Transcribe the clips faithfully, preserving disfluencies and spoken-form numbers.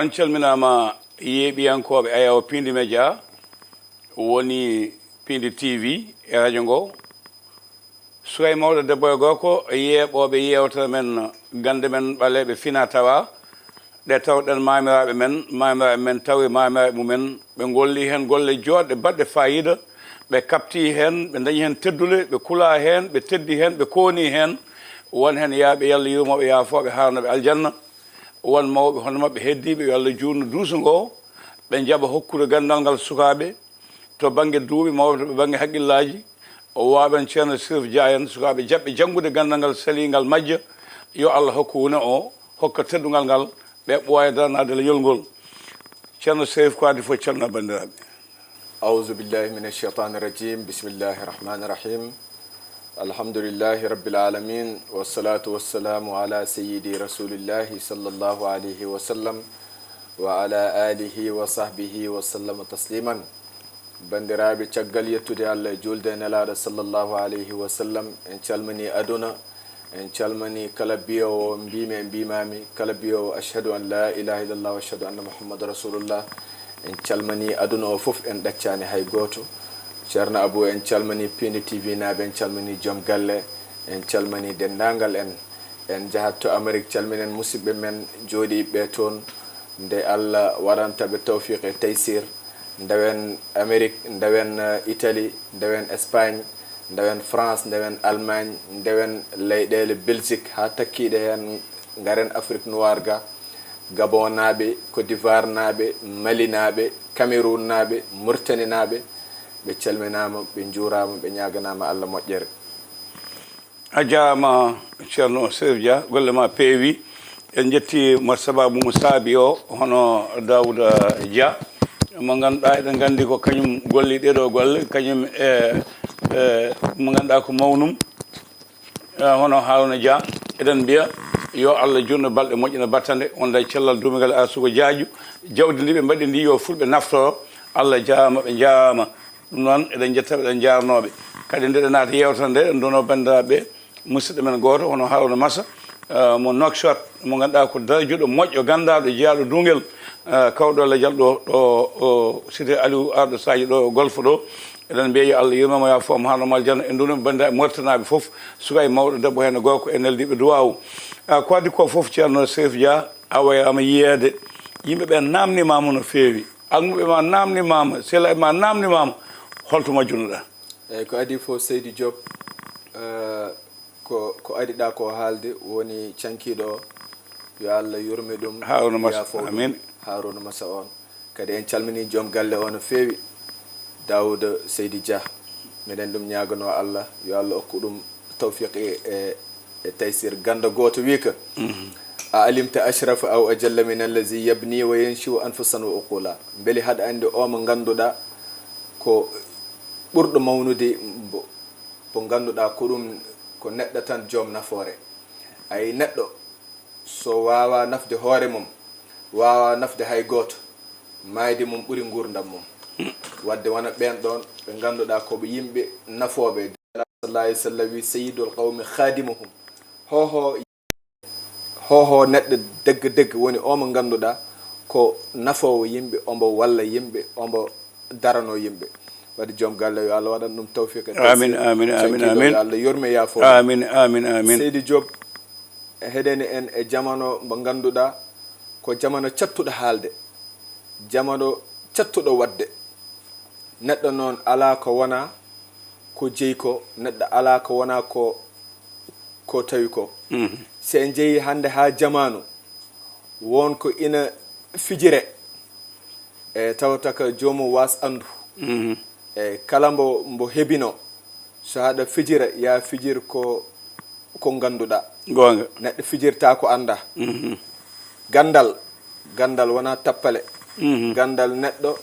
On calminaama, yeeɓiyankooɓe Ayaw Piindi Media, woni Piindi T V e radio ngo. Suka e mawɗo, debbo e gorko, yeeɓooɓe yeewtere men, gannde men ɓaleeɓe fina tawa, ɗe tawɗen maamiraaɓe men, maamiraaɓe men tawi maamiraaɓe mumen, ɓe ngolli heen golle jooɗɗe baɗɗe faayiida, ɓe kaɓti heen, ɓe ndañi heen teddule, ɓe kula heen, ɓe teddi heen, ɓe kooni heen, won heen yaaɓe, Yalla yurmoo ɓe, yaafoo ɓe, haarno ɓe aljanna. Won mawɓe hono maɓɓe heddiiɓe, yo Allah juutnu duuso ngo, ɓe njaɓa hokkude ganndal ngal sukaaɓe to bannge duuɓi mawɓe, to bannge haqqillaaji. O waawen Ceerno Sirif Dia en, sukaaɓe jaɓɓe janngude ganndal ngal seliingal majja, yo Allah hokku wune o, hokka teddungal ngal, ɓe ɓooya daranaade leñol ngol. Ceerno Sirif, ko adii fof, calmina banndiraaɓe. أعوذ بالله من الشيطان الرجيم. بسم الله الرحمن الرحيم. الحمد لله رب العالمين، والصلاة والسلام على سيدي رسول الله صلى الله عليه وسلم وعلى آله وصحبه وسلم تسليما. Banndiraaɓe, caggal yettude Allah e juulde e Nelaaɗo sallallahu alayhi wa sallam, en calminii aduna, en calminii kala biyoowo mbiimi e mbiimaami, kala biyoowo ashhadu an laa ilaaha illallah wa ashhadu anna Muhammadan rasulullah. En calminii aduna o fof, en ɗaccaani hay gooto. Ceerno Abuu, en calminii Piindi T V naaɓe, en calminii joom galle, en calminii denndaangal en. En njahat to Amerik, calminen musidɓe men jooɗiiɓe toon. Nde Allah waɗanta ɓe tawfiiq e taysir, ndewen Amerik, ndewen Itali, ndewen Espagne, ndewen France, ndewen Allemagne, ndewen leyɗeele Belgique haa takkiiɗe heen, ngaren Afrique noir ga, Gabon naaɓe, Côte d'Ivoire naaɓe, Mali naaɓe, Cameroun naaɓe, Mauritanie naaɓe, ɓe calminaama, ɓe njuuraama, ɓe ñaaganaama Allah moƴƴere. A jaaraama, Ceerno Sirif Dia, golle ma peewi. En njetti mo sababu mo saabi o, hono Daawuda Dia, mo ngannduɗaa eɗen nganndi ko kañum golli ɗeɗo golle, kañum e, e mo ngannduɗaa ko mawnum, e hono Haaruna Dia. Eɗen mbiya yo Allah juutnu balɗe, moƴƴina battane, wonda e cellal duumingal, arsugo jaaju, jawdi ndi ɓe mbaɗi ndi yo fulɓe naftoro. Allah jaaraama, ɓe njaaraama. Ɗum noon, eɗen njetta ɓe, eɗen njaarnoo ɓe. Kadi nde ɗen naata yeewtere nde, eɗen nduwanoo banndiraaɓe ɓe, musidɗo men gooto, hono Harouna Massa, eh, mo Nouakchott, mo ngannduɗaa ko darajuɗo, moƴƴo, ganndaaɗo, jeyaaɗo Duungel, eh, kawɗo lajal ɗo, ɗo, o, cité Aliou Arɗo Sadio ɗo, Golf ɗo. Eɗen mbiya yo Allah yurmee mo, yaafoo mo, haarno mo aljanna. En nduwanoo banndiraaɓe Mauritanie naaɓe fof, suka e mawɗo, debbo heen e gorko, e neldiiɓe duwaawu. Ah, ko adii ko fof, Ceerno Sirif Dia, a wayraama yiyeede. Yimɓe ɓe naamnimaama no feewi. Almuɓe ma naamnimaama, sehilaaɓe ma naamnimaama, holto majjunoɗaa? Eeyi, ko adii fof, Seydi Diop, eh, ko, ko adiɗaa ko haalde, woni cankiiɗo o, yo Allah yurme ɗum, Haaruna Massa, yaafoo ɗum, amiin. Haaruna Massa on. Kadi en calminii joom galle o no feewi, Daawuda Seydi Dia. Miɗen ɗum ñaaganoo Allah, yo Allah okku ɗum tawfiq e, e, e taysir. Gannda gooto wii ka, a alimta ashrafa aw ajalla min allazi yabni wa yanshiu anfusan wa uqula. Mbeli haɗa anndi o mo ngannduɗaa ko ɓurɗo mawnude mbo, mbo ngannduɗaa ko ɗum ko neɗɗo tan joom nafoore. Ay neɗɗo so waawaa nafde hoore mum, waawaa nafde hay gooto, maayde mum ɓuri nguurndam mum. Waɗde wona ɓeen ɗoon ɓe ngannduɗaa ko ɓe yimɓe nafooɓe. Sallallahu alayhi wa sallam wii, "Sayyidul qawmi khadimuhum." Hoohoo, hoohoo neɗɗo degga degga woni o mo ngannduɗaa ko nafoowo yimɓe, ombo walla yimɓe, ombo daranoo yimɓe. Waɗi joom galle, yo Allah waɗan ɗum tawfiq e taysir. Amiin, amiin, amiin, Cankiiɗo, amiin. Yo Allah yurme, yaafoo ɗum. Amiin, amiin, amiin. Seydi Diop, heɗeni en e jamano mo ngannduɗaa ko jamano cattuɗo haalde, jamano cattuɗo waɗde. Neɗɗo noon alaa ko wonaa ko jeyi ko, neɗɗo alaa ko wonaa ko, ko tawi ko. Mhm. Si en njehii hannde haa jamaanu, won ko ina fijire, e tawata ko joomum waas anndu. Mhm. E kala mbo, mbo hebinoo, so haɗa fijira, ya fijir ko, ko ngannduɗaa. Goonga. Neɗɗo fijirta ko anndaa. Mhm. Ganndal, ganndal wonaa tappale. Mhm. Ganndal neɗɗo,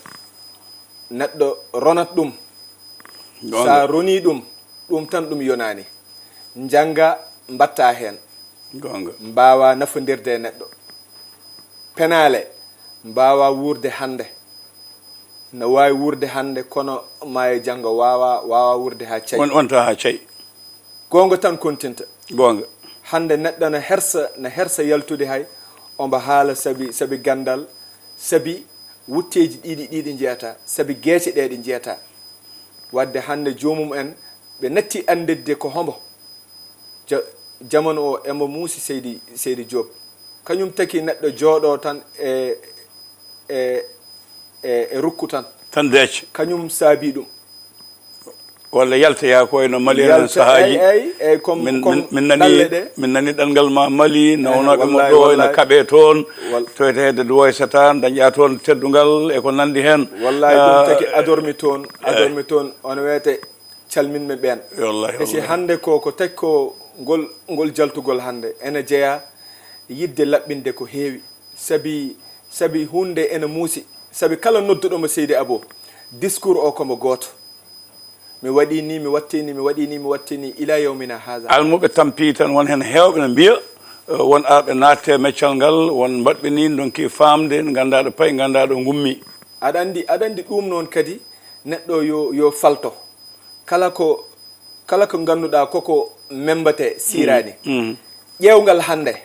neɗɗo ronat ɗum. Goonga. Sa ronii ɗum, ɗum tan ɗum yonaani. Njannga, mbaɗta heen. Goonga. Mbaawaa nafondirde e neɗɗo. Penaale, mbaawaa wuurde hannde. No waawi wuurde hannde, kono maayo janngo waawaa, waawaa wuurde haa cay. Won, wonta haa cay. Goonga tan kontinta. Goonga. Hannde neɗɗo no hersa, no hersa yaltude hay, ombo haala sabi, sabi ganndal, Sabi wutteeji ɗiɗi ɗiɗi njiyata, sabi geece ɗe ɗi njiyata. Wadde hannde joomum en, ɓe natti annditde ko hombo ja-, jamanu o embo muusi Seydi, Seydi Diop. Kañum taki neɗɗo jooɗo tan e, e, e, e rukku tan. Tan deec. Kañum saabi ɗum. Walla yaltoya ko eno Mali en. Yalta, sahaaji. Eyyi, eyyi, eyyi, comme, min, comme min, min nani ɗalle ɗe. Min nani ɗanngal ma Mali, nawnooɓe mo wallahi, ɗo ene wallahi. Kaɓe toon. Wal- Toyta hedde duwoy satan, dañƴa toon teddungal e ko nanndi heen. Wallahi, ɗum ah, taki adormi toon, eyyi. Adormi toon, on weete calminɓe ɓeen. Wallahi, e si wallahi. Hannde ko, ko taki ko ngol, ngol jaltugol hannde ene jeya yiɗde laɓɓinde ko heewi. Sabi, sabi huunde ene muusi. Sabi kala nodduɗo mo Seydi Abo, discours o ko mo gooto. Mi waɗi ni, mi watti ni, mi waɗi ni, mi watti ni, ila yawmina haza. Almuɓe tampi tan, won heen heewɓe no mbiya, eh, won arɓe naatte meccal ngal, won mbaɗɓe ni, ndonki faamde, nganndaa ɗo payi, nganndaa ɗo ngummi. Aɗa anndi, aɗa anndi ɗum noon kadi, neɗɗo yo, yo falto. Kala ko, kala ko ngannduɗaa koko memmbate siiraani. Mm, mm. Ƴeewngal hannde,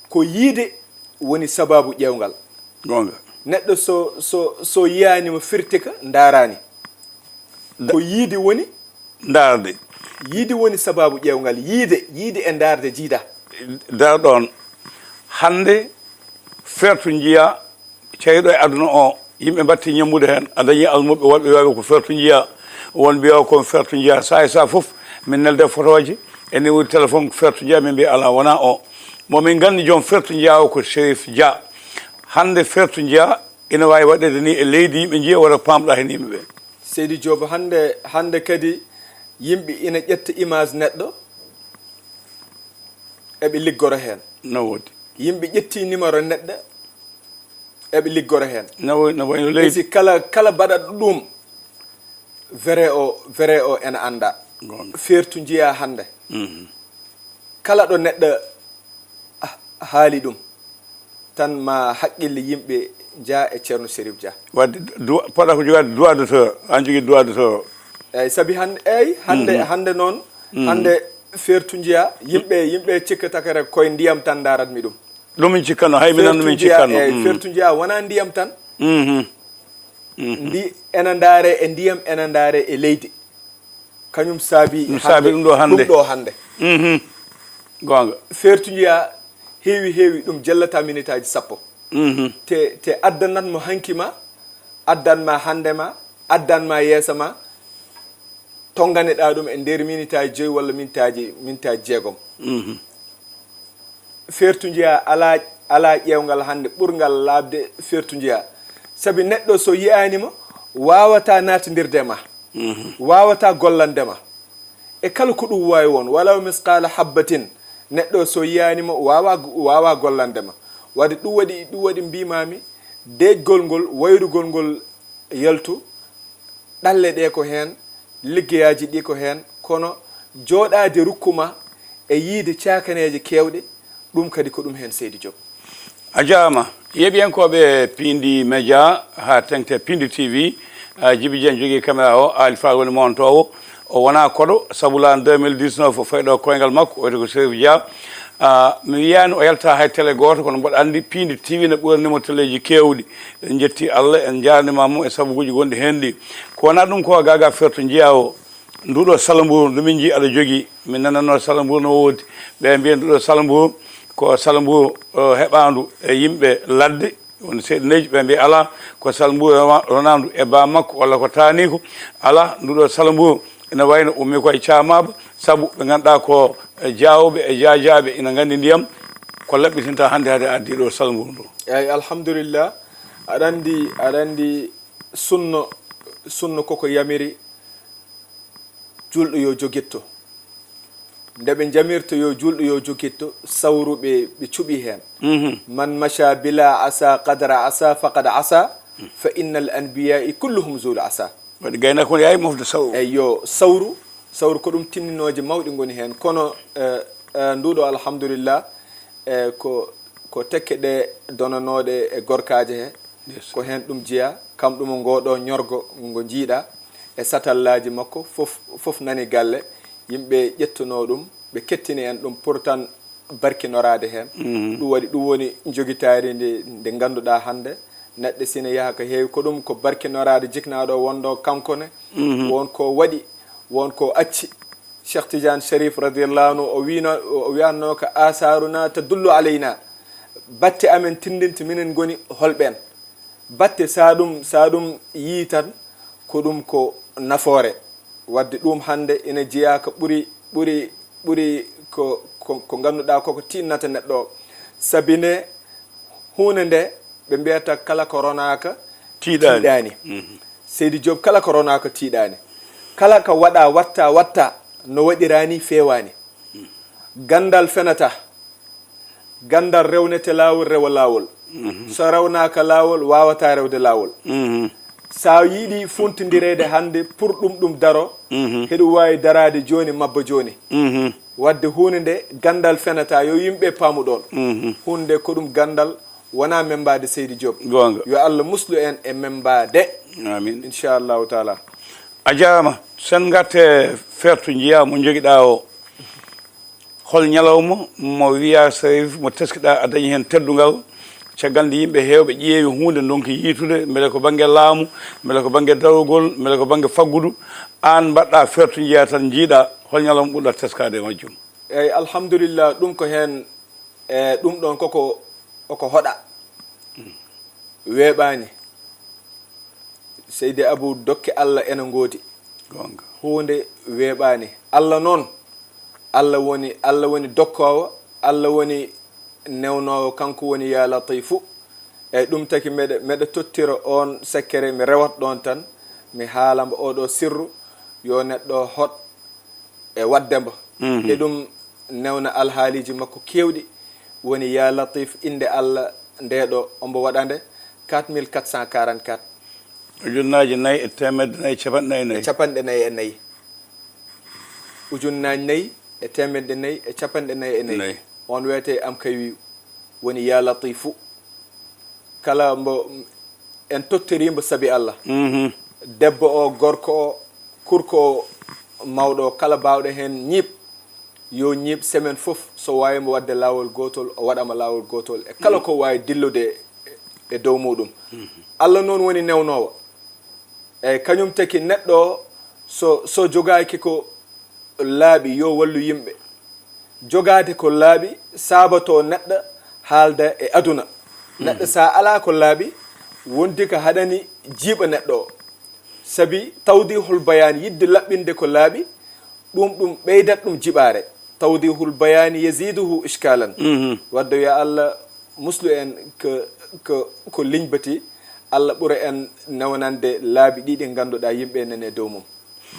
ko yiide woni sabaabu ƴeewngal. Goonga. Neɗɗo so, so, so yiyaani mo firti ka, ndaaraani. Da- Ko yiide woni? Ndaarde. Yiide woni sabaabu ƴeewngal. Yiide, yiide e ndaarde jiida. Dar ɗoon. Hannde, ferto njiya, ceyɗo e aduna o, yimɓe mbatti ñambude heen. A dañi almuɓe, wonɓe wiyaɓe ko ferto njiya, won mbiya ko ferto njiya. Saa e saa fof, min nelde fotooje, e numéro téléphone ko ferto njiya, min mbiya alaa, wonaa o. Mo min nganndi joom ferto njiya o ko Chérif Dia. Hannde ferto njiya ina waawi waɗeede ni e leydi, yimɓe njiya wota paamɗa heen yimɓe ɓe. Seydi Diop, hannde, hannde kadi yimɓe ina ƴetta image neɗɗo, eɓe liggora heen. No woodi. Yimɓe ƴetti numéro neɗɗo, eɓe liggora heen. No woodi, no woodi no leydi. E si kala, kala baɗaɗo ɗum, vrai o, vrai o ena annda. Goonga. Ferto njiya hannde. Mhm. Kala ɗo neɗɗo, ah, haali ɗum, tan ma haqqille yimɓe nja e Ceerno Chérif Dia. Wadde du-, paɗa ko jogaade droit d'auteur, an jogii droit d'auteur. Eyyi, sabi han-, eyyi, hannde, mhm, hannde noon, mhm, hannde ferto njiya, yimɓe, yimɓe cikkata kadi koye ndiyam tan ndaratmi ɗum. Ɗum min cikkanno, hay minen ɗum min cikkanno. Eyyi, mm, ferto njiya wonaa ndiyam tan. Mhm. Mhm. Ndi ena ndaare e ndiyam, ena ndaare e leydi. Kañum saabi ɗum, saabi hannde, ɗum ɗo hannde. Ɗum ɗo hannde. Mhm. Goonga. Ferto njiya heewi, heewi, ɗum jellata minitaaji sappo. Mhm. Te, te addanat mo hanki ma, addan ma hannde ma, addan ma yeesa ma, tonnganeɗaa ɗum e nder minitaaji joyi walla minitaaji, minitaaji jeegom. Mhm. Ferto njiya alaa, alaa ƴeewngal hannde ɓurngal laaɓde ferto njiya. Sabi neɗɗo so yiyaani ma, waawataa naatondirde ma. Mhm. Waawataa gollande ma. E kala ko ɗum waawi won, walaw misqaala habbatin, neɗɗo so yiyaani ma, waawaa, waawaa gollande ma. Wadde ɗum waɗi, ɗum waɗi mbiimaami, deeƴgol ngol, wayrugol ngol yaltu, ɗalle ɗe ko heen, liggeyaaji ɗi ko heen, kono jooɗaade rukku ma e yiide caakaneeje keewɗe, ɗum kadi ko ɗum heen, Seydi Diop. A jaaraama. Yeeɓiyankooɓe Piindi Média haa teŋti Piindi T V, ah, Jibi Dieng jogii caméra o, Aali Faal woni montoowo. O wonaa koɗo, sabu l'an deux mille dix-neuf o fayi ɗo koyngal makko, o wiyetee ko Chérif Dia. Ah, mi wiyaani o yalta hay télé gooto, kono mboɗo anndi Piindi T V ne ɓurani mo téléji keewɗi. En njetti Allah, en njaarniima mo e sabuuji gonɗi heen ɗi. Ko wonaa ɗum ko, gaa gaa ferto njiya o, nduɗo salamburu ndu min njii aɗa jogii, min nanannoo salamburu no woodi. Ɓe mbiya nduɗo salamburu ko salamburu, eh, heɓaandu e yimɓe ladde, woni seeɗa neeji, ɓe mbiya alaa, ko salamburu rona-, ronaandu e baa makko walla ko taaniiko. Alaa, nduɗo salamburu ina wayno ummi koye caamaaba, sabu ɓe ngannduɗaa ko, eh, jaawɓe e jaajaaɓe ina nganndi ndiyam, ko laɓɓitinta hannde hade addi ɗo salamburu ndu. Eeyi, alhamdulillah. Aɗa anndi, aɗa anndi sunno, sunno koko yamiri julɗo yo jogitto. Nde ɓe njamirta yo julɗo yo jogitto, sawru ɓe, ɓe cuɓi heen. Mhm. Man macha bila asa qadra asa faqad asa, fa innal anbiya'i kulluhum zul asa. Waɗi gaynaako ne yaawi mofde sawru. Eyyo, sawru, sawru ko ɗum tinninooje mawɗe ngoni heen. Kono, eh, eh, nduɗo alhamdulillah, eh, ko, ko tekke ɗe donanooɗe e gorkaaje he. Yes. Ko heen ɗum jeyaa, kam ɗum ngoo ɗoo ñorgo ngo njiiɗaa e satallaaji makko, fof, fof nani galle, yimɓe ƴettunoo ɗum, ɓe kettini en ɗum pour tan barkinoraade heen. Mhm. Ɗum waɗi, ɗum woni njogitaari ndi, ndi ngannduɗaa hannde, Neɗɗo sina yaha ko heewi, ko ɗum ko barkinoraaɗo jiknaaɗo wonɗo kanko ne. Won ko waɗi, won ko acci. Cheikh Tidiane Sharif radiyallahu anhu, o wino, o wiyanno ko: "Asaruna tadullu alayna." Batte amen tindinta minen ngoni holɓen. Batte sa ɗum, sa ɗum yii tan, ko ɗum ko nafoore. Wadde ɗum hannde ina jeyaa ko ɓuri, ɓuri, ɓuri ko, ko, ko ngannduɗaa koko tiinnata neɗɗo o. Sabi nde huunde nde ɓe mbiyata kala ko ronaaka tiiɗaani. Tiiɗaani. Seydi Diop, kala ko ronaaka tiiɗaani. Kala ko waɗa, watta, watta, no waɗiraani feewaani. Ganndal fenata. Ganndal rewnete laawol, rewa laawol. So rewnaaka laawol, waawata rewde laawol. So a yiɗi funtindireede hannde pour ɗum ɗum daro, heɗum waawi daraade jooni, mabba jooni. Wadde huunde nde, ganndal fenata, yo yimɓe paamu ɗoon. Huunde nde ko ɗum ganndal, wonaa memmbaade Seydi Diop. Goonga. Yo Allah muslu en e memmbaade. Amin. Inchallahu taala. A jaaraama. Sen ngarte feertu njiyaa mo njogiɗaa o. Hol ñalawma mo wiyaa Sharif mo teskiɗaa a dañi heen teddungal? Caggal nde yimɓe heewɓe ƴeewi huunde ndonki yiitude, mbele ko bannge laamu, mbele ko bannge darogol, mbele ko bannge faggudu, aan mbaɗɗaa feertu njiyaa tan njiiɗaa, hol ñalawma ɓurɗaa teskaade e majjum? Eey, alhamdulillah, ɗum ko heen, e ɗum ɗoon koko, koko hoɗa, weeɓaani. Seydi Abou, dokke Allah ena ngoodi. Goonga. Huunde weeɓaani. Allah noon, Allah woni, Allah woni dokkoowo, Allah woni newnoowo, kanko woni Yaa Latiifu. Eey, ɗum taki meɗe, meɗe tottira oon sekkere, mi rewat ɗoon tan, mi haala mbo oɗo sirru, yo neɗɗo hoɗ e waɗde mbo. E ɗum newna alhaaliiji makko keewɗi, woni Yaa Latiif, innde Allah nde ɗo, ombo waɗa nde quatre mille quatre cent quarante-quatre. Ujunnaaji nayi e teemedde nayi e capanɗe nayi e nayi. E capanɗe nayi e nayi. Ujunnaaji nayi e teemedde nayi e capanɗe nayi e nayi. Nayi. On wiyetee am kay wi woni Yaa Latiifu. Kala mbo en tottirii mbo sabi Allah. Debbo o, gorko o, kurko o, mawɗo o, kala baawɗo heen ñiiɓ, yo ñiiɓ semaine fof, so waawi mo waɗde laawol gootol, o waɗa mo laawol gootol. E kala ko waawi dillude e, e dow muuɗum. Allah noon woni newnoowo. Eey, kañum taki neɗɗo o, so, so jogaaki ko laaɓi, yo wallu yimɓe. Jogaade ko laaɓi sabato neɗɗo haalda e aduna. Neɗɗo, so a alaa ko laaɓi, wondi ko haɗani jiiɓa neɗɗo o. Sabi tawdihul bayaan, yiɗde laɓɓinde ko laaɓi, ɗum, ɗum ɓeydat ɗum jiɓaare. Tawdihul bayaani yaziduhu ishkalan. Wadde yo Allah muslu en ko, ko, ko liñbati, Allah ɓura en newnande laabi ɗi ɗi ngannduɗaa yimɓe nene dow mum.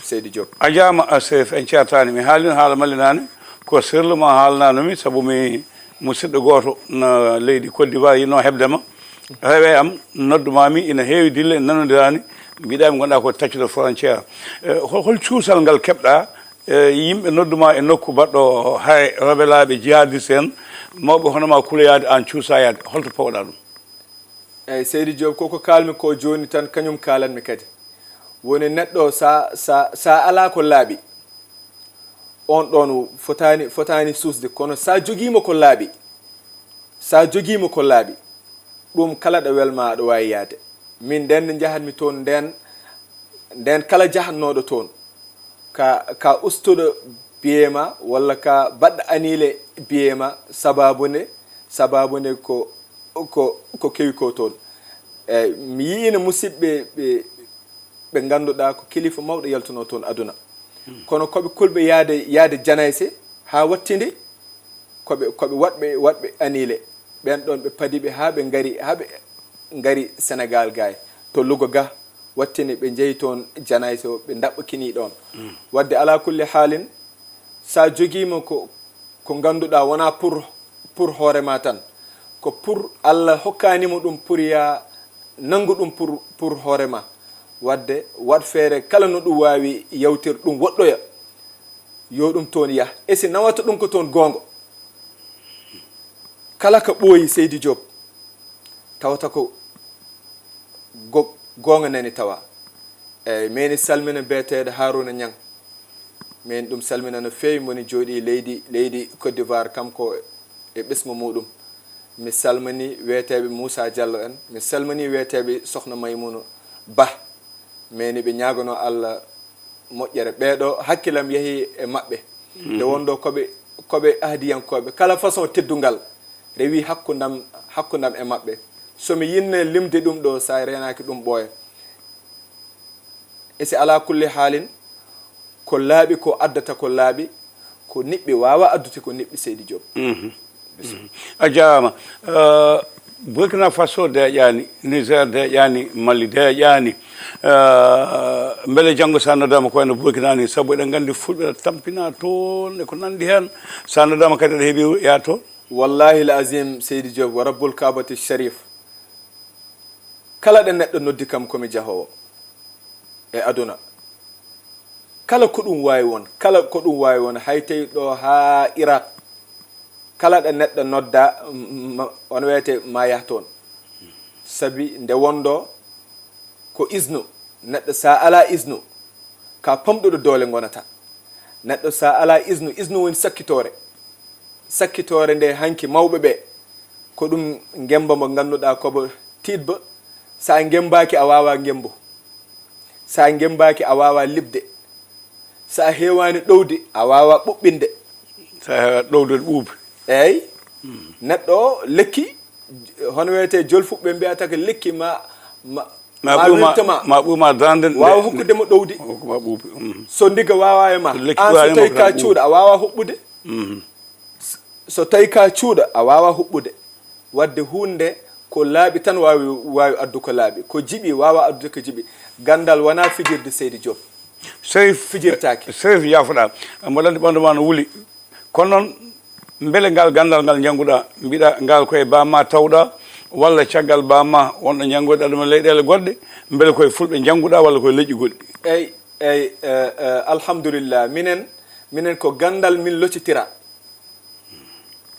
Seydi Diop. A jaaraama, a Sharif, en ceertaani. Mi haalino haala Mali naane, ko sirlu ma haalnano mi, sabu mi musidɗo gooto na leydi Côte d'Ivoire yinno heɓde ma. Rewe am, noddu ma mi, ina heewi dille, en nanondiraani, mbiɗa mi ngonɗa ko taccude frontière. Eh, hol, hol cuusal ngal keɓɗa, eh, yimɓe noddu ma e nokku baɗɗo hay rebelaaɓe jihadiste en, mawɓe hono ma kuloyaade aan cuusa yaade, holto pawɗa ɗum? Eey, Seydi Diop, koko kaalmi ko jooni tan, kañum kaalanmi kadi. Woni neɗɗo sa, sa, sa alaa ko laaɓi, on ɗoon fotaani, fotaani suusde. Kono sa jogiima ko laaɓi, sa jogiima ko laaɓi, ɗum kala ɗo welma aɗa waawi yahde. Min ndeen nde njahatmi toon ndeen, ndeen kala jahannooɗo toon, ka, ka ustuɗo biye ma, walla ka baɗɗo aniile biye ma, sababu nde, sababu nde ko, ko, ko kewi ko toon. Eey, mi yiyiino musidɓe ɓe, ɓe ngannduɗaa ko kilifa mawɗo yaltunoo toon aduna. Kono ko ɓe kulɓe yahde, yahde janayse haa wattinde, ko ɓe, ko ɓe waɗɓe, waɗɓe aniile. Ɓeen ɗoon ɓe padi ɓe haa ɓe ngari, haa ɓe ngari Senegaal gaay. To Luga ga, wattini ɓe njehi toon janayse o, ɓe ndaɓɓakini ɗoon. Wadde alaa kulli haalin, so a jogiima ko, ko ngannduɗaa wonaa pour, pour hoore ma tan, ko pour Allah hokkaani mo ɗum pour ya nanngu ɗum pour, pour hoore ma. Wadde waɗ feere kala no ɗum waawi yawtir ɗum woɗɗoya, yo ɗum toon yah. E si nawata ɗum ko toon goonga, kala ko ɓooyi Seydi Diop, tawata ko go-, goonga nani tawa. Eey, meni salmina beeteeɗo Haruna Ñang. Min ɗum salmina no feewi, moni jooɗi leydi, leydi Côte d'Ivoire, kanko e ɓesngu muɗum. Mi salmini weeteeɓe Muusa Jallo en, mi salmini weeteeɓe Sohna Maymuna Bah, mais ni ɓe ñaaganoo Allah moƴƴere. Ɓeeɗo hakkilam yehi e maɓɓe. Nde wonɗo koɓe, koɓe ahdiyankooɓe, kala façon teddungal rewi hakkundam, hakkundam e maɓɓe. So mi yinne limde ɗum ɗo, sa reenaaki ɗum ɓooya. E si alaa kulli haalin, ko laaɓi, ko addata ko laaɓi, ko niɓɓi waawa addude ko niɓɓi, Seydi Diop. A jaaraama. Eh, Burkina Faso deeƴaani, Niger deeƴaani, Mali deeƴaani. Eh, mbele janngo sa noddaama ko wayno Burkina ni, sabu eɗen nganndi fulɓe ene tampina toon e ko nanndi heen. Sa noddaama kadi aɗa heɓi yaha toon? Wallahi l azim, Seydi Diop, wa rabbul Kaabati Sharif, kala ɗo neɗɗo noddi kam ko mi jahoowo e aduna. Kala ko ɗum waawi won, kala ko ɗum waawi won, hay tawi ɗo haa Irak, kala ɗo neɗɗo nodda, m-, m-, on wiyete ma yah toon. Sabi nde wonɗo ko isnu, neɗɗo sa alaa isnu, ka pamɗuɗo doole ngonata. Neɗɗo sa alaa isnu, isnu woni sakkitoore. Sakkitoore nde hanki mawɓe ɓe, ko ɗum ngemba mo ngannduɗaa ko bo tiiɗba. Sa ngembaaki a waawa ngembo. Sa ngembaaki a waawa liɓde. Sa heewaani ɗowdi a waawa ɓuɓɓinde. Sa heewa ɗowde ɓuuɓi. Eey. Neɗɗo o lekki, hono wiyete jolfuɓe mbiyata ko lekki ma, ma, Ma ma ɓuuma, wirtama. Ma ɓuuma dande nde. Waawa hokkude mo ɗowdi. Hokku ma ɓuuɓi. So ndiga waawa e ma, lekki an so ɓuuɓi tawi ma ka ɓuuɓi. Cuuɗo, a waawa huɓɓude. So tawi ka cuuɗo, a waawa huɓɓude. Wadde huunde ko laaɓi tan waawi, waawi addu ko laaɓi. Ko jiɓi waawa addude ko jiɓi. Ganndal wonaa fijirde, Seydi Diop. Sey fijirtaake. Sey yaafuɗa. Mboɗo anndi ɓanndu ma no wuli. Kono noon, mbele ngal ganndal ngal njannguɗa, mbiɗa ngal koye bamma tawɗa, walla caggal bamma wonɗo njanngoyɗa ɗum e leyɗeele goɗɗe, mbele koye fulɓe njannguɗa walla koye leƴƴi goɗɗi? Eey, eey, eh, eh, alhamdulillah. Minen, minen ko ganndal min loccitira.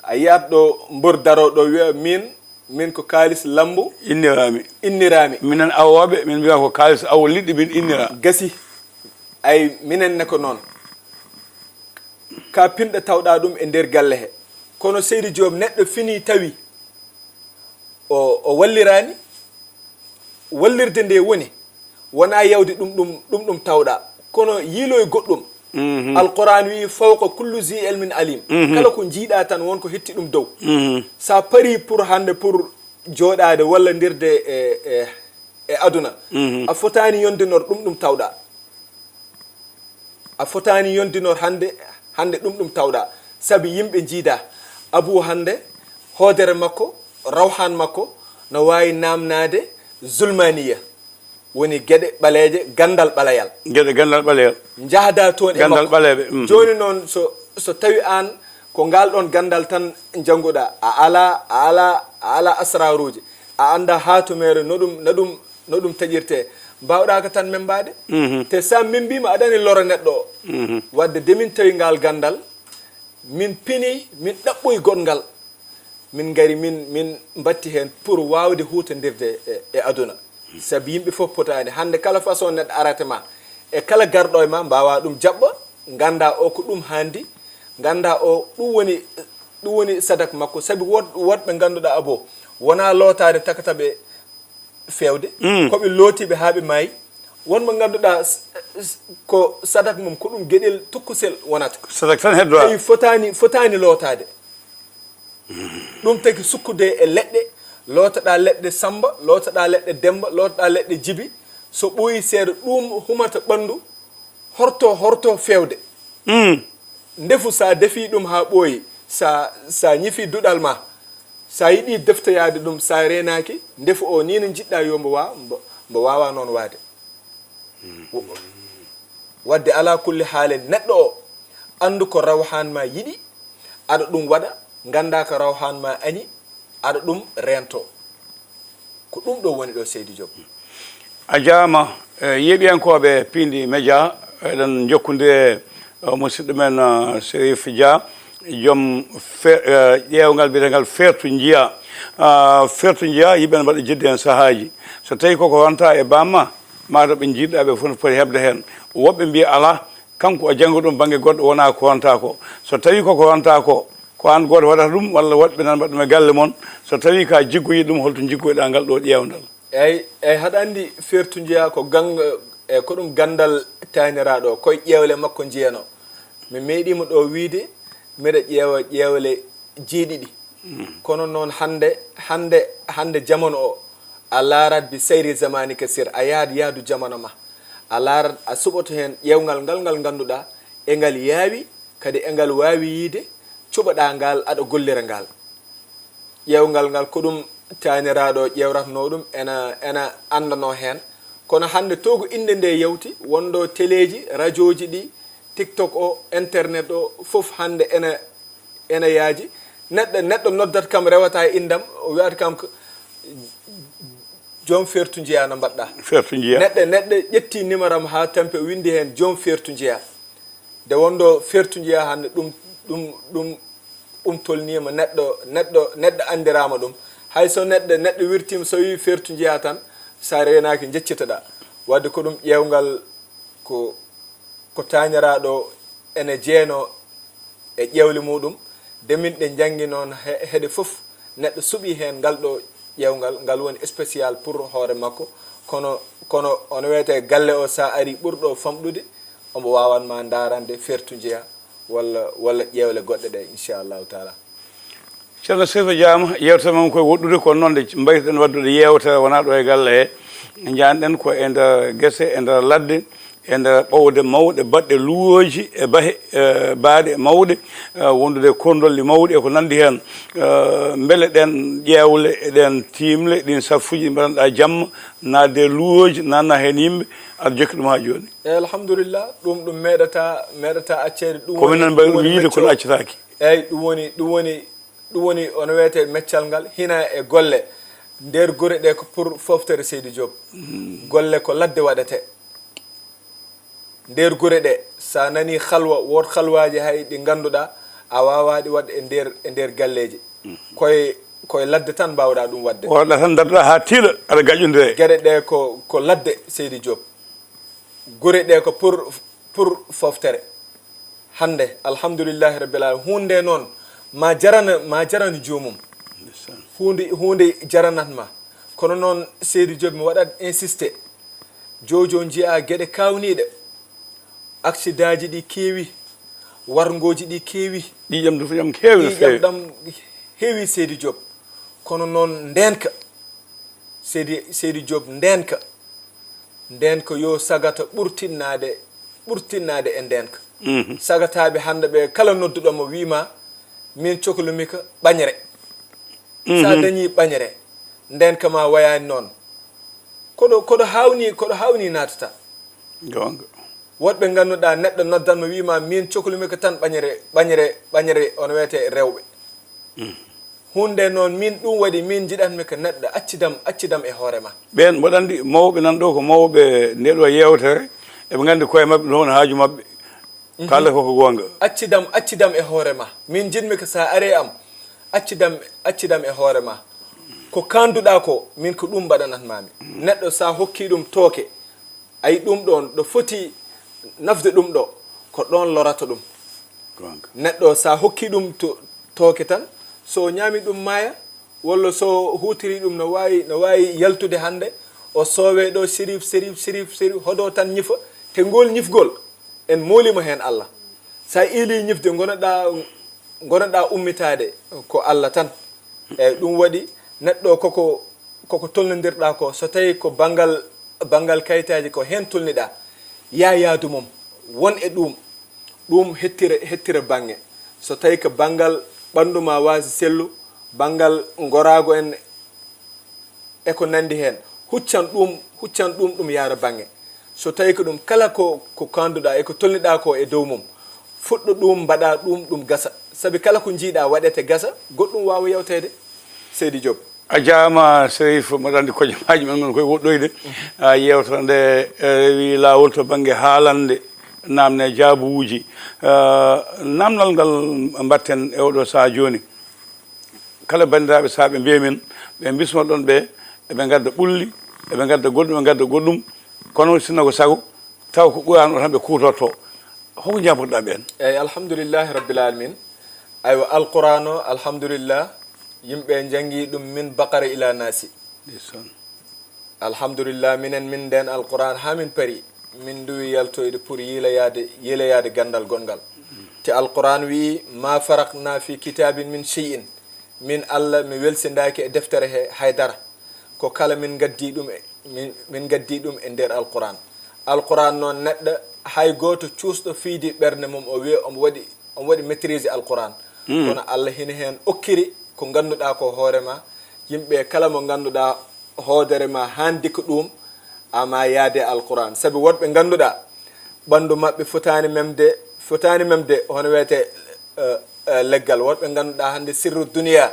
A yiyat ɗo mbor daroo ɗo wiya min, min ko Kaalis Lambo inniraami. Inniraami. Minen awooɓe, min mbiya ko Kaalis Awo Liɗɗi min innira. Gasi. Ay, minen ne ko noon. Ka pinɗo tawɗa ɗum e nder galle he. Kono Seydi Diop, neɗɗo fini tawi o, o walliraani. Wallirde nde woni, wona yawde ɗum, ɗum, ɗum, ɗum tawɗa, kono yiiloy goɗɗum. Alquran wi, "Fawqa kullu zi ilmin alim." Kala ko jiiɗa tan won ko hetti ɗum dow. Sa pari pour hannde pour jooɗaade walla ndirde e, e, e aduna, a fotaani yondinor ɗum, ɗum tawɗa. A fotaani yondinor hannde, hannde ɗum, ɗum tawɗa. Sabi yimɓe njiida Abu hannde, hoodere makko, rawhan makko, no waawi naamnaade zulmaniya. Woni geɗe ɓaleeje, ganndal ɓaleyal. Geɗe ganndal ɓaleyal. Njahda toon e ganndal makko. Ɓaleeɓe, mm. Jooni noon, so, so tawi aan ko ngal ɗoon ganndal tan njannguɗa, a ala, a ala, a ala asraruuji, a annda haatumeere no ɗum, no ɗum, no ɗum taƴirte, mbaawɗa ko tan membaade. Te sa membiima aɗa ani lora neɗɗo o. Wadde de min tawi ngal ganndal, min pini, min ɗaɓɓoyi goɗngal. Min ngari, min, min mbatti heen pour waawde huutondirde e, e aduna. Sabi yimɓe fof potaani. Hannde kala façon neɗɗo arata ma, e kala garɗo e ma, mbaawa ɗum jaɓɓa, ngannda o ko ɗum haandi, ngannda o ɗum woni, ɗum woni sadak makko. Sabi wood-, woodɓe ngannduɗaa abo, wonaa lootaade takata ɓe feewde, ko ɓe lootiiɓe haa ɓe maayi. Won mo ngannduɗaa s-, s-, ko sadak mum, ko ɗum geɗel tokosel wonata. Sadak tan heddo. Tawi fotaani, fotaani lootaade. Ɗum tagi sukkude e leɗɗe, lootoɗaa leɗɗe Samba, lootoɗaa leɗɗe Demba, lootoɗaa leɗɗe Jibi. So ɓooyi seeɗa, ɗum humata ɓanndu, horto, horto feewde. Ndefu, sa defi ɗum haa ɓooyi, sa, sa ñifi duɗal ma, sa yiɗi deftoyaade ɗum, sa reenaaki, ndefu o ni no njiɗɗa yo mbo wa-, mbo, mbo waawa noon waade. Wo-, wadde alaa kulli haalen, neɗɗo o, anndu ko rawhan ma yiɗi, aɗa ɗum waɗa, ngannda ko rawhan ma añi, aɗa ɗum reento. Ko ɗum ɗo woni ɗo, Seydi Diop. A jaama, eh, yeeɓiyankooɓe Piindi Média, eɗen njokkondiri e, eh, musidɗo men, eh, Serif Dia, joom fe-, eh, ƴeewngal biyetengal Fertu Njiya. Ah, Fertu Njiya, yimɓe ne mbaɗa jeddi heen sahaaji. So tawi koko wonta e bamma, mataw ɓe njiɗɗa ɓe fof ne poti heɓde heen. Woɓɓe mbiya alaa, kanko o janngo ɗum bannge goɗɗo, wonaa ko wonta ko. So tawi koko wonta ko, paan gooto waɗata ɗum, walla woɗɓe nan mbaɗa ɗum e galle mon? So tawii ka jiggoyi ɗum, holto jiggoyɗaa ngal ɗo ƴeewndal? Eyi, eyi, haɗa anndi, Fertu Njeyaa ko gang-, e ko ɗum ganndal taaniraaɗo o, koye ƴeewle makko njiyanoo. Mi meeɗiima ɗo wiyde mbeɗa ƴeewa ƴeewle jeeɗiɗi. Kono noon hannde, hannde, hannde jamanu o, a laarat bi sayri zamanika sir, a yahat yaadu jamanu ma. A laarat, a suɓoto heen ƴeewngal ngal, ngal ngannduɗaa e ngal yaawi, kadi e ngal waawi yiyde cuɓoɗaa ngal, aɗa gollira ngal. Ƴeewngal ngal, ko ɗum taaniraaɗo o ƴeewratnoo ɗum, ena, ena anndanoo heen. Kono hannde, to ko innde nde yawti, wonɗo teleeji, rajooji ɗi, TikTok o, internet o, fof hannde ena, ena yaaji. Neɗɗo, neɗɗo noddat kam, rewata e inndam, o wiyata kam ko joom Fertu Njeyaa, no mbaɗɗaa? Fertu Njeyaa. Neɗɗo, neɗɗo ƴetti numéro am haa tampi, o winndi heen joom Fertu Njeyaa. Nde wonɗo Fertu Njeyaa hannde, ɗum, ɗum, ɗum, ɗum tolniima, neɗɗo, neɗɗo, neɗɗo anndiraama ɗum. Hay so neɗɗo, neɗɗo wirtiima, so wii Fertu Njeyaa tan, so a reenaaki, njeccitoɗaa. Wadde ko ɗum ƴeewngal, ko, ko taaniraaɗo ene jeenoo e ƴeewle muɗum. Nde min ɗe njanngi noon, he-, heɗe fof, neɗɗo suɓii heen ngal ɗo ƴeewngal, ngal woni spécial pour hoore makko. Kono, kono ono wiyetee galle o, so a arii ɓurɗo famɗude, omo waawan ma ndaarande Fertu Njeyaa walla, walla ƴeewle goɗɗe ɗe, inchallahu taala. Ceerno Seyfa, jaama, yeewtere men koye woɗɗude, kono noon nde mbaytoɗen waɗdude yeewtere wonaa ɗo e galle he. Njahanɗen ko e nder gese, e nder ladde, e nder ɓowɗe mawɗe, baɗɗe luwooji e bahe, e baaɗe mawɗe, e wondude e kondolli mawɗi e ko nanndi heen. E mbele ɗeen ƴeewle, e ɗeen tiimle, ɗiin saffuuji ɗi mbaɗanɗaa jamma, naatde e luwooji, naatna heen yimɓe, aɗa jokki ɗum haa jooni? Eyi, alhamdulillah, ɗum, ɗum meeɗata, meeɗata acceede. Ɗum ko woni, minen mbawi ɗum ɗum woni yiide, kono meccol accataake. Eyi, ɗum woni, ɗum woni, ɗum woni, ono wiyetee meccal ngal, hina e golle. Nder gure ɗe ko pour foftere, Seydi Diop. Golle ko ladde waɗetee. Nder gure ɗe, so a nanii halwa, wood halwaaji hay ɗi ngannduɗaa a waawaa ɗi waɗde e nder, e nder galleeji. Koye, koye ladde tan mbaawɗaa ɗum waɗde. Wooɗa tan darɗa haa tiiɗa, aɗa gaƴƴondira e. Geɗe ɗe ko, ko ladde, Seydi Diop. Gure ɗe ko pour, pour foftere. Hannde, alhamdulillahi rabbil alamin, huunde noon, ma jarana, ma jarana joomum. Ndeysaan. Huunde, huunde jaranat ma. Kono noon, Seydi Diop, mi waɗat insisté. Jojo njiyaa geɗe kaawniiɗe. Aksidaaji ɗi keewi, warngooji ɗi keewi. Ƴiiƴam ɗam keewi no feewi. Ƴiiƴam ɗam heewi, Seydi Diop. Kono noon, ndeenka, Seydi, Seydi Diop, ndeenka. Ndeenka yo sagata ɓurtinnaade, ɓurtinnaade e ndeenka. Mhm. Sagataaɓe hannde ɓe, kala nodduɗo mo wii ma, min coklumi ka ɓañre. So a dañii ɓañre, ndeenka ma wayaani noon. Koɗo, koɗo haawni, koɗo haawni naatata. Goonga. Woɗɓe ngannduɗaa, neɗɗo noddan mo, wii ma, min coklumi ko tan ɓañre, ɓañre, ɓañre, ono wiyetee rewɓe. Huunde noon, min ɗum waɗi, min njiɗatmi ko neɗɗo accidam, accidam e hoore ma. Ɓeen, mboɗo anndi mawɓe nan ɗo ko mawɓe nde ɗo yeewtere, eɓe nganndi koye maɓɓe, ɗum woni haaju maɓɓe. Kala ko ko goonga. Accidam, accidam e hoore ma. Min njiɗmi ko so a ari e am, accidam, accidam e hoore ma. Ko kaanduɗaa ko, min ko ɗum mbaɗanat mami. Neɗɗo so a hokki ɗum tooke, ayi ɗum ɗoon, ɗo foti nafde ɗum ɗo, ko ɗoon lorata ɗum. Goonga. Neɗɗo so a hokki ɗum to, tooke tan, so o ñaami ɗum maaya, walla so huutiri ɗum no waawi, no waawi yaltude hannde, o soowee ɗo sirif, sirif, sirif, sirif, hodo tan ñifa, te ngool ñifgol, en mooliima heen Allah. So a iilii ñifde, ngonoɗaa, ngonoɗaa ummitaade ko Allah tan. Eeyi, ɗum waɗi neɗɗo koko, koko tolnondirɗaa ko, so tawii ko banngal, banngal kayitaaji ko heen tolniɗaa, yaa yaadu mum, won e ɗum, ɗum hettira, hettira bannge. So tawii ko banngal ɓanndu ma waasi sellu, banngal ngoraagu en, e ko nanndi heen, huccan ɗum, huccan ɗum, ɗum yaara bannge. So tawii ko ɗum, kala ko, ko kaanduɗaa e ko tolniɗaa ko e dow mum, fuɗɗo ɗum, mbaɗa ɗum, ɗum gasa. Sabi kala ko njiiɗaa waɗete gasa, goɗɗum waawa yawteede, Seydi Diop. A jaama, Serif, mboɗo anndi kojomaaji men ngon koye woɗɗoyde. A, yeewtere nde, e, rewi laawol to bannge haalande, naamne jaabuuji. A, naamnal ngal mbaɗten e oɗo sahaa jooni. Kala banndiraaɓe, so ɓe mbiya min, ɓe mbismoɗon ɓe, eɓe ngadda ɓulli, eɓe ngadda goɗɗum, eɓe ngadda goɗɗum, kono sinno ko sago, taw ko Qur'an o tan ɓe kuutorto. Hoko njaabotoɗaa ɓeen? Eeyi, alhamdulillahi rabbil alamin. Aywa, Alquran o, alhamdulillah, yimɓe njanngi ɗum min Baqara ila Naasi. Ndeysaan. Alhamdulillah, minen min nden Alquran haa min pari, min nduwi yaltoyde pour yiiloyaade, yiiloyaade ganndal goɗngal. Te Alquran wi'i, "Ma faraqna fi kitabin min shay'in." Min Allah, mi welsindaaki e deftere he hay dara. Ko kala min ngaddi ɗum e, min, min ngaddi ɗum e nder Alquran. Alquran noon, neɗɗo hay gooto cuusɗo fiidi ɓernde mum o wiya omo waɗi, omo waɗi maîtrise Alquran. Kono Allah hino heen okkiri ko ngannduɗaa ko hoore ma. Yimɓe kala mo ngannduɗaa hoodere ma haandi ko ɗum, ama yaade Alquran. Sabi woɗɓe ngannduɗaa ɓanndu maɓɓe fotaani memde, fotaani memde, hono wiyetee, eh, eh, leggal. Woɗɓe ngannduɗaa hannde sirru duniya,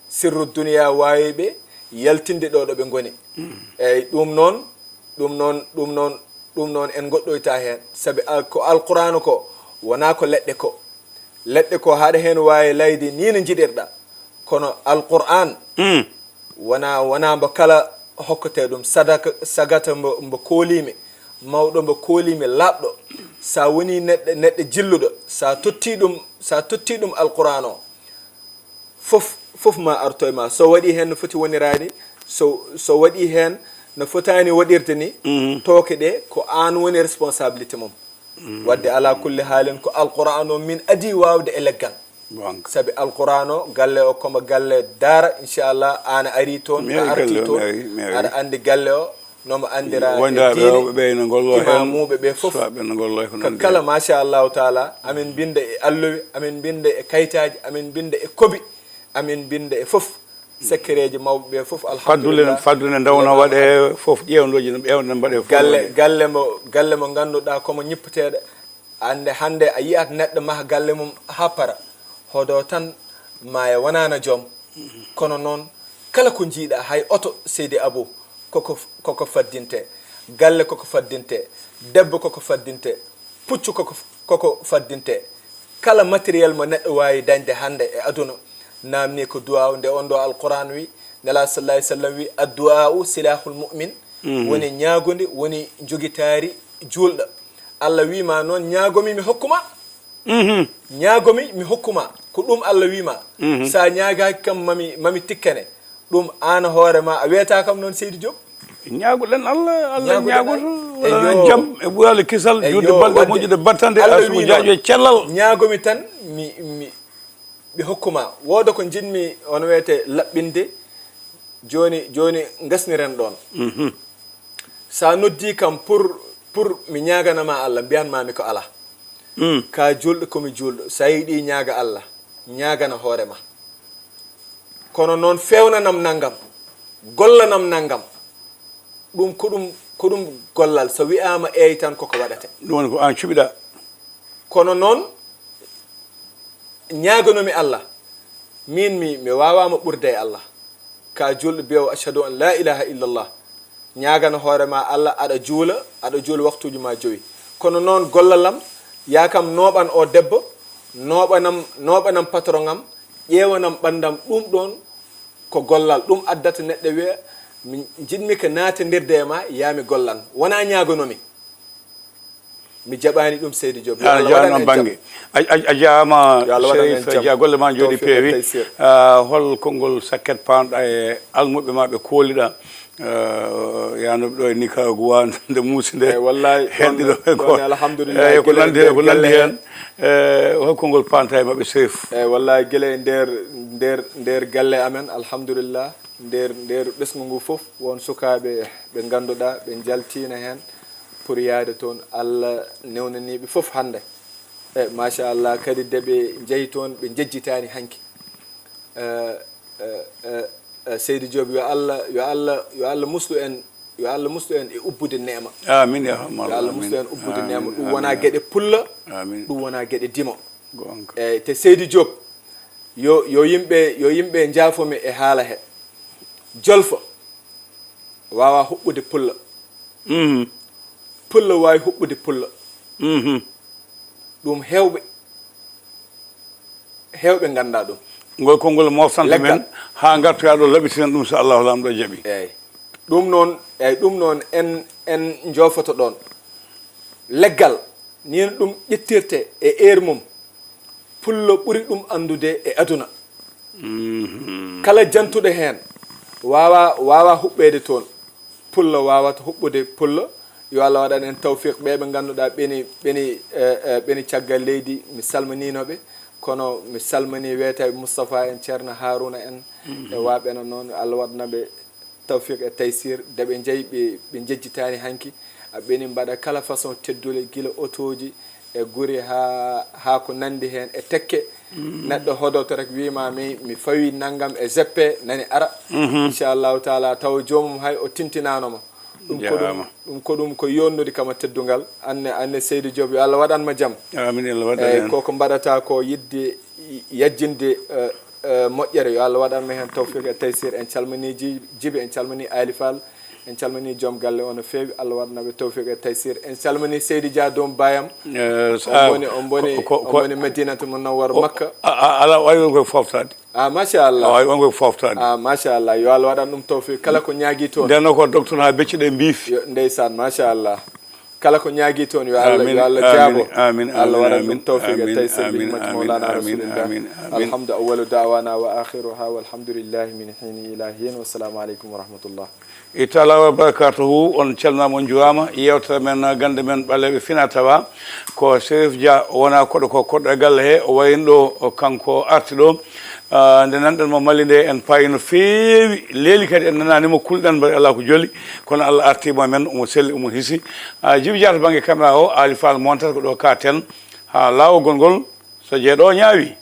sirru duniya waawi ɓe yaltinde ɗo ɗo ɓe ngoni. Eyyi, ɗum noon, ɗum noon, ɗum noon, ɗum noon en ngoɗɗoyta heen. Sabi al-, ko Alqur'aana ko, wonaa ko leɗɗe ko. Leɗɗe ko haɗa heen waawi layde nii no njiɗirɗa. Kono Alqur'aan, wonaa, wonaa mbo kala hokketee ɗum. Sadaka, sagata mbo, mbo kooliimi, mawɗo mbo kooliimi, laaɓɗo. So a wonii neɗɗo, neɗɗo jilluɗo, so a tottii ɗum, so a tottii ɗum Alqur'aan o, fof, fof ma arto e ma. So waɗii heen no foti woniraade, so, so waɗii heen no fotaani waɗirde ni, tooke ɗe ko aan woni responsabilité mum. Waɗde alaa kulli haalin ko Alqur'aan o min adii waawde e leggal. Goonga. Sabi Alqur'aan o, galle o komo galle daara, inchallah, aan a arii toon, Mi a arii artii galle o, toon, mi arii, mi arii. Aɗa anndi galle o, no mo anndira e Wondaaɓe diine, rewɓe ɓe ene ngolloo heen, imaamuuɓe ɓe fof. Sukaaɓe ene ngolloo e ko Ka nanndi kala, heen. Machallahu taala, amin mbinnda e alluwe, amin mbinnda e kayitaaji, amin mbinnda e kobi, amin mbinnda e fof. Sekkereeji mawɓe ɓe fof, Faddude, alhamdulillah. faddude ndewna waɗee fof, ƴeewndooji no ƴeewnden mbaɗee fof. Galle, galle mo, galle mo ngannduɗaa ko mo ñippeteeɗo. Annde hannde a yi'at neɗɗo maha galle mum haa para. Hodo tan maaya wonaa na joom. Kono noon, kala ko njiiɗaa, hay oto, Seydi Abou, koko, koko faddinte. Galle koko faddinte. Debbo koko faddinte. Puccu koko, koko faddinte. Kala matériel mo neɗɗo waawi dañde hannde e aduna, naamnii ko duwaaw. Nde on ɗo Alqur'aan wi, Nelaaɗo sallallahu alayhi wa sallam wi, "Addu'aa'u silahul mu'min." Woni ñaagude, woni njogitaari juulɗo. Allah wi ma noon, "Ñaagomi, mi hokkuma." Ñaagomi, mi hokkuma. Ko ɗum Allah wi ma. So a ñaagaaki kam, mami, mami tikkane. Ɗum aan hoore ma, a weetaa kam noon, Seydi Diop. Ñaagoɗen Allah, Allah Ñaagoɗen ñaagoto, Allah. wona Eyyo. Jam e ɓural e kisal, Eyyo, juutde balɗe, waɗde moƴƴude battande, Allah arsugo wi jaaƴo noon. E cellal. Ñaagomi tan, mi, mi, ɓe hokkuma. Wooda ko njiɗmi, hono wiyetee, laɓɓinde. Jooni, jooni ngasniren ɗoon. So a noddii kam pour, pour mi ñaagana ma Allah, mbiyan ma mi ko alaa. Ka juulɗo, ko mi juulɗo. So a yiɗi ñaaga Allah, ñaagana hoore ma. Kono noon, feewnanam nanngam, gollanam nanngam. Ɗum ko ɗum, ko ɗum gollal. So wi'aama eey tan, koko waɗate. Ɗum woni ko aan cuɓiɗaa. Kono noon, ñaaganomi Allah, miin mi, mi waawaama ɓurde e Allah. Ka juulɗo biyowo, "Ashhadu an la ilaha illallah." Ñaagana hoore ma Allah, aɗa juula, aɗa juula waktuuji ma jowi. Kono noon, gollalam, yaa kam nooɓan o debbo, nooɓanam, nooɓanam patron am, ƴeewanam ɓanndam, ɗum ɗoon ko gollal. Ɗum addata neɗɗo wiya, "Mi, njiɗmi ko naatondirde e ma, yaa mi gollan." Wonaa ñaaganomi. Mi jaɓaani ɗum, Seydi Diop. Yo Aɗa Allah jaɓa waɗan noon en bannge. Jam. A, a, a jaama Yo Allah waɗan en Sherif jam. Dia, golle ma njooɗi Tawfiq e peewi. taysir. Ah, hol konngol sakket paanɗa e almuɓɓe ma ɓe kooliɗa? Ah, yaanooɓe ɗo e Nicaragua, nde muusi nde. Eh, wallahi, Heddi ɗon, ɗo e ɗon, ko. alhamdulillah, Eh, ko gila nanndi e heen, ko nder nanndi galle heen. Eh, hol konngol paanta e maɓɓe, Sherif? Eh, wallahi, gila e nder, nder, nder galle amen, alhamdulillah, nder, nder ɓesngu ngu fof, won sukaaɓe ɓe ngannduɗaa, ɓe njaltiina heen pour yaade toon. Allah newnaniiɓe fof hannde. Eh, machallah, kadi de ɓe njehi toon, ɓe njejjitaani hanki. Eh, eh, eh, eh, Seydi Diop, yo Allah, yo Allah, yo Allah muslu en, yo Allah muslu en e ubbude neema. Amin, ya Rahman. Yo Allah muslu en ubbude neema. Ɗum wonaa geɗe pulla, Amin. Ɗum wonaa geɗe dimo. Goonga. Eyyi, te Seydi Diop, yo, yo yimɓe, yo yimɓe njaafo mi e haala he. Jolfo waawa huɓɓude pulla. Mhm. Pulla waawi huɓɓude pulla. Mhm. Ɗum heewɓe, heewɓe nganndaa ɗum. Ngol konngol moftante Leggal. Men haa ngartoyaa ɗo, laɓɓitinen ɗum, so Allahu Laamɗo jaɓi. Eyyi. Ɗum noon, eyyi, ɗum noon en, en njoofoto ɗoon. Leggal, nii no ɗum ƴettirte e heure mum. Pullo ɓuri ɗum anndude e aduna. Kala jantuɗo heen waawa, waawa huɓɓeede toon. Pullo waawata huɓɓude pullo. Yo Allah waɗan en tawfiq. Ɓee ɓe ngannduɗaa ɓeni, ɓeni, eh, eh, ɓeni caggal leydi, mi salminiino ɓe. Kono mi salmini weetaaɓe Moustapha en, Ceerno Haruna en, e waaɓe no noon. Yo Allah waɗana ɓe tawfiq e taysir, de ɓe njeyi, ɓe, ɓe njejjitaani hanki. A ɓeni mbaɗa kala façon teddule, gila otooji e guri haa, haa ko nanndi heen e tekke. Neɗɗo hodoto rek, wiima mi, mi fawi nanngam e zeppe, nani ara. Inchallahu taala, tawa joomum hay o tintinaano ma. Ɗum ko ɗum, ɗum ko ɗum ko yonnude kam e teddungal. Anne, anne Seydi Diop, yo Allah waɗan ma jam. Amin, Allah waɗan. Eyyi, en. Koko mbaɗata ko yiɗde yajjinde, eh, eh, moƴƴere. Yo Allah waɗan ma heen tawfiq e taysir. En calmini Ji-, Jibi, en calmini Ali Fall, en calmini joom galle o no feewi. Allah waɗana ɓe tawfiq e taysir. En calmini Seydi Dia, doom bayam. Eh, on sa-, woni, on woni, ko, ko, on ko woni Madinatul Munawwara, ko, Makka. A, a, ala, wawi won koye foftade. Ah, machallah. A wawi won koye foftade. Ah, machallah. Yo Allah waɗan ɗum tawfiq. Kala ko ñaagi toon. Nden ko docteur ha beccuɗe mbiif. Yo, ndeysaan, machallah. Kala ko ñaagi toon, yo Allah, amin, yo Allah amin, jaabo. Amin, Allah amin, waɗan ɗum amin, tawfiq e amin, taysir, amin, bi hurmati amin, Mawlana amin, Rasulillah. Amin, amin. Alhamdu awwalu da'wana wa akhiruha walhamdulillahi min hini ila hin. Wassalamu aleykum wa rahmatullah. E taala wa barakatuhu, on calminama, on juurama. Yewtere men, gande men ɓaleeɓe fina tawa ko Serif Dia, wona koɗo ko koɗɗo e galle he, o wayno ɗo, o kanko arti ɗo. Ah, nde nanɗen mo Mali nde, en paayi no feewi, leeli kadi en nananimo, kulɗen mbaɗi Allah ko joli, kono Allah artimo men, omo selli, omo hisi. Ah, Jibi Dia to banggue caméra o, Ali Fall montat ko ɗo ka ten, ha lawol gongol, so jeeɗo ñaawi.